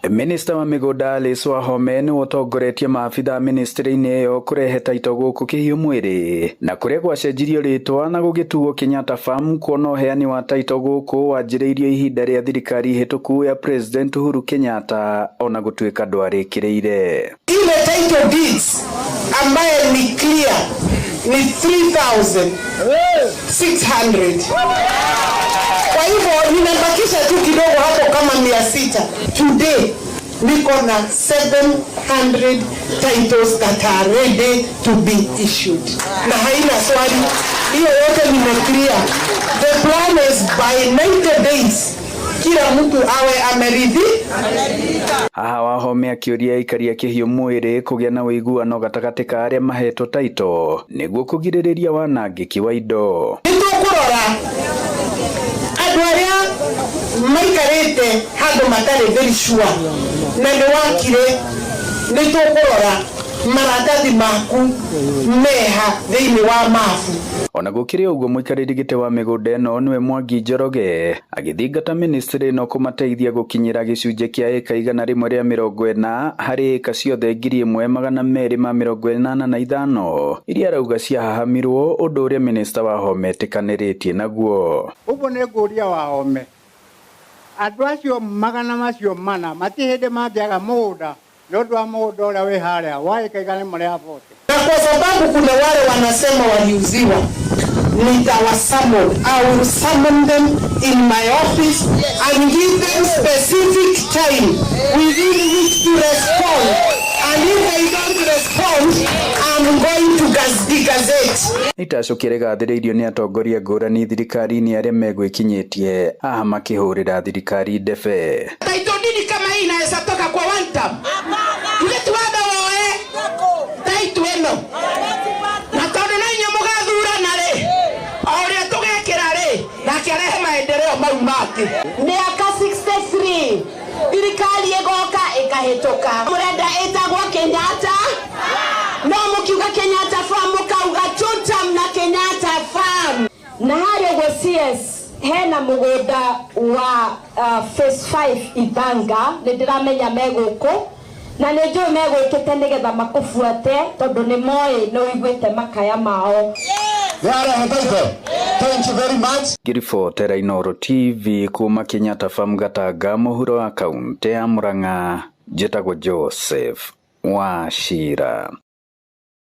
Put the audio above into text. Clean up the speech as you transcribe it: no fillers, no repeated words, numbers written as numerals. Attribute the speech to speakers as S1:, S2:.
S1: Minista wa mĩgũnda Alice Wahome nĩwe ũtongoretie maabitha ministry-inĩ ĩyo kũrehe taito gũkũ Kĩhiũ mwĩrĩ na kũrĩa gwacenjirio rĩtwa na gũgĩtuo Kenyatta Farm, kuona ũheani wa taito gũkũ wanjĩrĩirio ihinda rĩa thirikari hĩtũku ya President Uhuru Kenyatta, ona gũtuĩka ndwarĩkĩrĩire.
S2: Ile title deeds ambaye ni clear ni 3600. Kwa hivyo ninabakisha tu kidogo hapo kama 600. Today niko na 700 titles that are ready to be issued, na haina swali, hiyo yote nimeclear. The plan is by 90 days kila mtu awe ameridhi.
S1: Haha Wahome akĩũria aikari a Kĩhiũ mwĩrĩ kũgĩa na ũiguano gatagatĩ ka arĩa mahetwo taito nĩguo kũgirĩrĩria wanangĩki wa indo.
S2: Nĩtũkũrora andũ arĩa maikarĩte handũ matarĩ very sure na nĩ wakire, nĩtũkũrora maratathi maku meha thĩinĩ wa mabu.
S1: Ona gũkĩrĩ ũguo, mũikarĩri gĩtĩ wa mĩgũnda ĩno nĩwe Mwangi Njoroge agĩthingata ministry ĩno kũmateithia gũkinyĩra gĩcunjĩ kĩa ĩka 140 harĩ ĩka ciothe 1285 iria arauga ciahahamirwo, ũndũ ũrĩa minista Wahome etĩkanĩrĩtie naguo.
S3: Ũguo nĩ ngũria Wahome, andũ acio 400 matirĩ hĩndĩ mangĩaga mũgũnda nĩ ũndũ wa mũgũnda ũrĩa wĩ harĩa wa ĩka 140.
S2: Na kwa sababu kuna wale wanasema waliuziwa, nitawasummon. I will summon them in my office and give them specific time within which to respond, and if they don't respond, I'm going to degazette.
S1: Itacũkia rĩgathĩrĩirio nĩ atongoria ngũrani thirikari-inĩ arĩa megwĩkinyĩtie haha makĩhũrĩra thirikari ndebe.
S4: Title deed kama hii inaweza toka kwa one term? Ithe tuwathe woe title ĩno na tondũ no inyuĩ mũgathurana rĩ, o ũrĩa tũgekĩra rĩ, nake arehe maendeleo mau mangĩ.
S5: Mĩaka 63 thirikari ĩgoka ĩkahĩtũka, mũrenda ĩtagwo Kenyatta, no mũkiuga Kenyatta Farm mũkauga tutam na Kenyatta Farm. Na harĩa ũguo CS hena mũgũnda wa phase 5 Ithanga, nĩ ndĩramenya megũkũ na nĩ njũĩ megũkĩte nĩgetha makũbuate tondũ nĩ moĩ nĩ ũiguĩte makaya mao.
S6: Thank you very much.
S1: Ngĩribotera Inooro TV kuma Kenyatta Farm, Gatanga, mũhuro wa kaũntĩ ya Murang'a, njĩtagwo Joseph Wachira.